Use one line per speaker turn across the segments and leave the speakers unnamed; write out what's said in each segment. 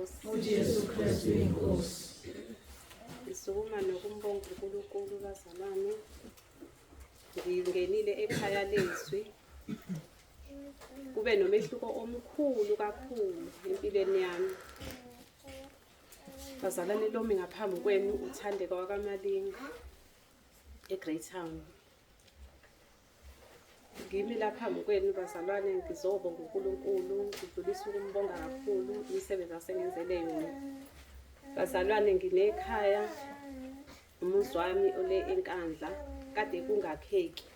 uyiNkosi.
UJesu Kristu inkosi.
Ngisukuma nokumbonga uNkulunkulu bazalwane. Ngingenile ekhaya lezwi. Kube nomehluko omkhulu kakhulu empilweni yami. Bazalwane lomi ngaphambi kwenu uThandeka wakaMalinga eGreytown. Ngimi la phambi kwenu bazalwane ngizobonga uNkulunkulu, ngidlulisa ukumbonga kakhulu imisebenzi asengenzele yona. Bazalwane nginekhaya umuzi wami ole eNkandla kade kungakheki.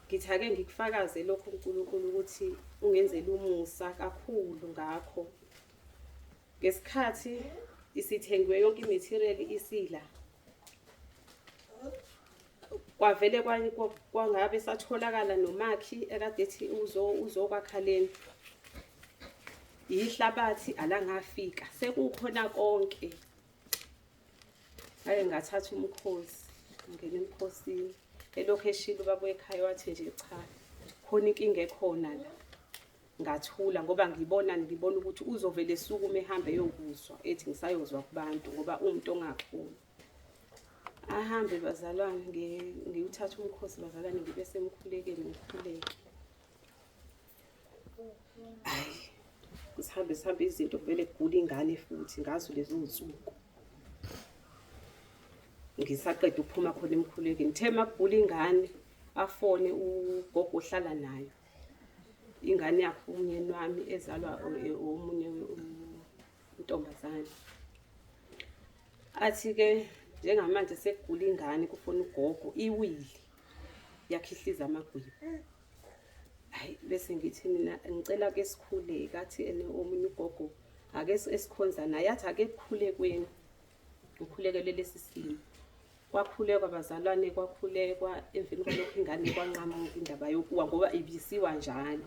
Ngithi ake ngikufakaze lokhu uNkulunkulu ukuthi ungenzele umusa kakhulu ngakho. Ngesikhathi isithengiwe yonke i-material isila kwavele kwangabe satholakala nomakhi ekade ethi uzokwakha lena yihlabathi alangafika sekukhona konke ngake ngathatha umkhosi ngena emkhosini elokhu eshilo ubaba wekhaya wathi nje cha khona inkinga ekhona la ngathula ngoba ngibona ngibona ukuthi uzovele esukume ehambe eyokuzwa ethi ngisayozwa kubantu ngoba umuntu ongakhulu ahambe bazalwane ngiwuthathe umkhosi bazalwane ngibe semkhulekeni ngikhuleke hayi sihambe sihambe izinto kuvele kugula ingane futhi ngazo lezo nsuku ngisaqeda ukuphuma khona emkhulekeni ngithe makugula ingane afone ugogo ohlala nayo ingane yakhe umyeni wami ezalwa omunye intombazane athi-ke njengamanje sekugula ingane kufona ugogo iwili yakhihliza amagwibo hayi bese ngithi mina ngicela ke sikhuleke athi ene omunye ugogo ake esikhonza naye athi ake kukhulekweni ngikhulekele lesi simo Kwakhulekwa bazalwane kwakhulekwa emveni kwalokho ingane kwanqamuka indaba yokuwa ngoba ibisiwa njalo.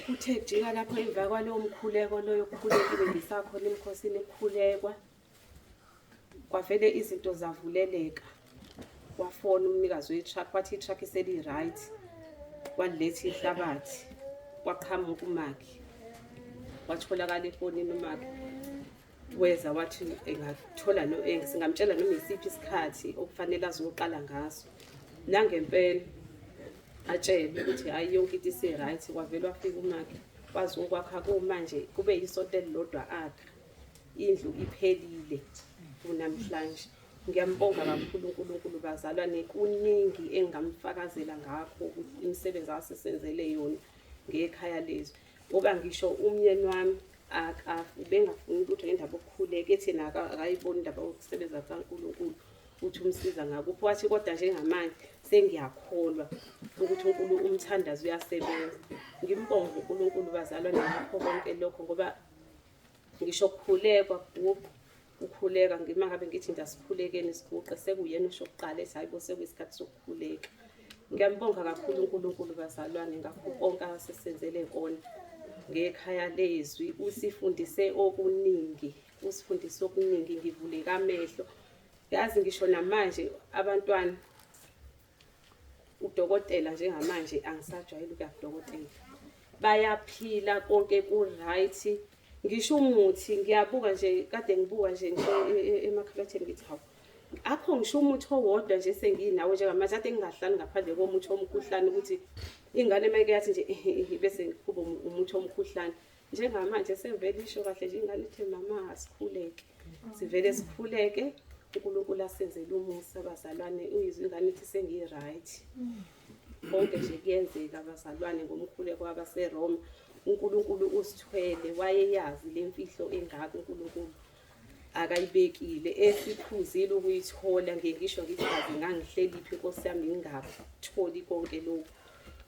Kuthe kujika lapho emva kwalowo mkhuleko loyo kukhulekile ngisakhona emkhosini kukhulekwa kwavele izinto zavuleleka wafona umnikazi we-truck wathi i-truck iseli-right waliletha ihlabathi kwaqhamuka umakhi watholakala efonini umakhi weza wathi engathola no eh, singamtshela noma isiphi isikhathi okufanele azoqala ngaso nangempela atshelwe ukuthi hhayi yonke into ise-right kwavele wafika umakhe wazokwakha kumanje kube yisonto elilodwa akha indlu iphelile kunamhlanje ngiyambonga kakhulu uNkulunkulu bazalwane kuningi engingamfakazela ngakho ukuthi imisebenzi asesenzele yona ngekhaya lezwi ngoba ngisho umyeni wami ubengafuni lutho ngendaba yokukhuleka ethi yena akayiboni indaba yokusebenza kukaNkulunkulu ukuthi umsiza ngakuphi wathi kodwa njengamanje sengiyakholwa ukuthi uNkulunkulu umthandazo uyasebenza ngimbonge uNkulunkulu bazalwane ngakho konke lokho ngoba ngisho kukhulekwa ukhuleka ngima ngabe ngithi nje asikhulekeni siguqe sekuyena usho kuqala ethi hayibo sekuyisikhathi sokukhuleka ngiyambonga kakhulu uNkulunkulu bazalwane ngakho konke asesenzele kona ngekhaya lezwi usifundise okuningi usifundise okuningi ngivuleka amehlo yazi ngisho namanje abantwana udokotela njengamanje angisajwayele ukuya kudokotela bayaphila konke ku-right ngisho umuthi ngiyabuka nje kade ngibuka nje ngisho e, e, emakhabatheni ngithi hawu akho ngisho umuthi owodwa nje senginawo njengamanje ade ngingahlali ngaphandle komuthi omkhuhlane ukuthi ingane uma ike yathi nje bese ngikhuba umuthi omkhuhlane njengamanje sevele isho kahle nje ingane ithe mama asikhuleke sivele sikhuleke uNkulunkulu asenzele umusa bazalwane uyizwe ingane ithi sengiyi-right konke nje kuyenzeka bazalwane ngomkhuleko wabaseRoma uNkulunkulu usithwele wayeyazi le mfihlo engaka uNkulunkulu akayibekile esiphuzile ukuyithola ngeke ngisho ngithi kaze ngangihleliphi inkosi yami ngingatholi konke lokhu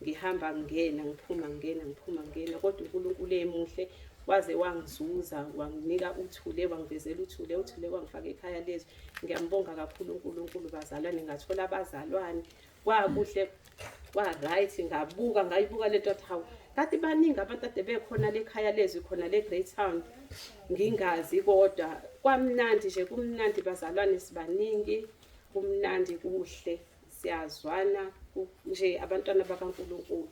ngihamba ngingena ngiphuma ngingena ngiphuma ngingena kodwa uNkulunkulu emuhle waze wangizuza wanginika uthule wangivezela uthule uthule wangifaka ekhaya lezwi ngiyambonga kakhulu uNkulunkulu bazalwane ngathola abazalwane kwakuhle kwa-right ngabuka ngayibuka lento athi hawu kati baningi abantu ade bekhona lekhaya lezwi khona le-Great Town ngingazi kodwa kwamnandi nje kumnandi bazalwane sibaningi kumnandi kuhle siyazwana nje abantwana bakaNkulunkulu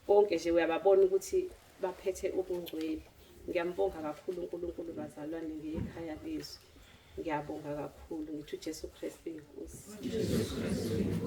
konke nje uyababona ukuthi baphethe ubungcwele Ngiyambonga kakhulu uNkulunkulu bazalwane ngekhaya lezwi. Ngiyabonga kakhulu, ngithi uJesu Kristu inkosi.
Jesu Kristu.